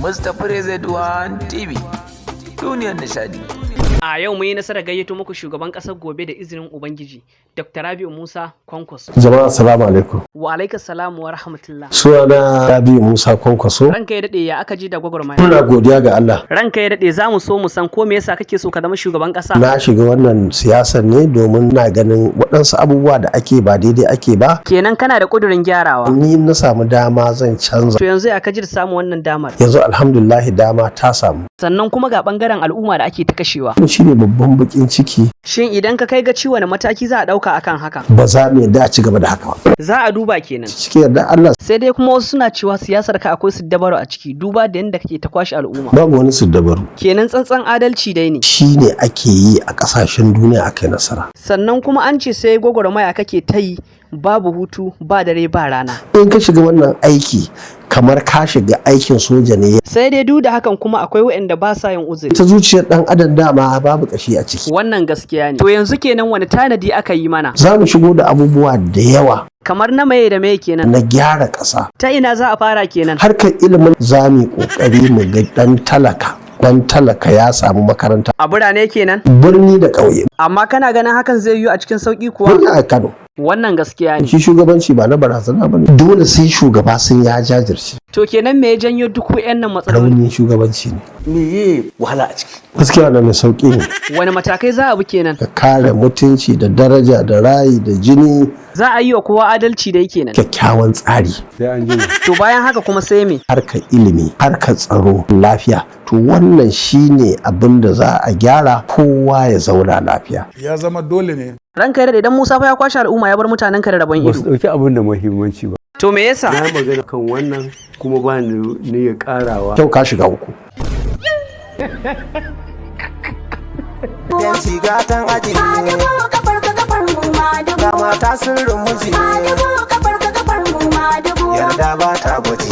Mustapha Rezeduwan TV, duniyar nishadi. A yau mun yi nasarar gayyato muku shugaban ƙasar gobe da izinin Ubangiji, Dr. Rabi'u Musa Kwankwaso. Jama'a, assalamu alaikum. Wa alaikas salamu wa rahmatullah. Sunana Rabi'u Musa Kwankwaso. Ranka ya daɗe, ya aka ji da gwagwarmaya? Muna godiya ga Allah. Ranka ya daɗe, za mu so mu san ko me yasa kake so ka zama shugaban ƙasa? Na shiga wannan siyasar ne domin na ganin waɗansu abubuwa da ake ba daidai ake ba. Kenan kana da ƙudurin gyarawa. Ni na samu dama zan canza. To yanzu ya ka ji da samun wannan damar? Yanzu alhamdulillah dama ta samu. Sannan kuma ga ɓangaren al'umma da ake ta kashewa. Shi ne babban bakin ciki. Shin idan ka kai gaci, wani mataki za a ɗauka akan haka? Ba za mu yarda a ci gaba da haka ba. Za a duba kenan. Cikin yarda Allah. Sai dai kuma wasu suna cewa siyasar ka akwai siddabaru a ciki, duba da yadda kake ta kwashe al'umma. Babu wani siddabaru. Kenan tsantsan adalci dai ne. Shi ne ake yi a ƙasashen duniya aka yi nasara. Sannan kuma an ce sai gwagwarmaya kake ta yi, babu hutu, ba dare ba rana. In ka shiga wannan aiki kamar ka shiga aikin soja ne. Sai dai duk da hakan kuma akwai waɗanda ba sa yin uzuri. Ita zuciyar ɗan adam dama babu ƙashi a ciki. Wannan gaskiya ne. To yanzu kenan wani tanadi aka yi mana? Za mu shigo da abubuwa da yawa. Kamar na maye da maye kenan? Na gyara ƙasa. Ta ina za a fara kenan? Harkar ilimin za mu yi ƙoƙari mu ga ɗan talaka ya samu makaranta. A birane kenan? Birni da ƙauye. Amma kana ganin hakan zai yiwu a cikin sauƙi kuwa? Birni a Kano. Wannan gaskiya ne. Shi shugabanci ba na barazana ba ne. Dole sai shugaba sun ya jajirce. To kenan me ya janyo duk wayannan matsaloli? Raunin shugabanci ne. Me ye wahala a ciki? Gaskiya na mai sauƙi ne. Wani matakai za a bi kenan? Ka kare mutunci da daraja da rayi da jini. Za a yi wa kowa adalci dai kenan. Kyakkyawan tsari. Sai an jima. To bayan haka kuma sai me? Harkar ilimi, harkar tsaro, lafiya. To wannan shine abin da za a gyara, kowa ya zauna lafiya. Ya zama dole ne. Ranka ya daɗe, idan Musa fa ya kwashe al'umma ya bar mutanen ka da rabon Ba su ido. ɗauki abin da muhimmanci ba. To me yasa? Na yi magana kan wannan kuma ba ni ya ƙarawa. Kyau ka shiga uku. Yanci gatan aji ne. Ga mata sirrin miji ne. Yarda ba ta gwaji.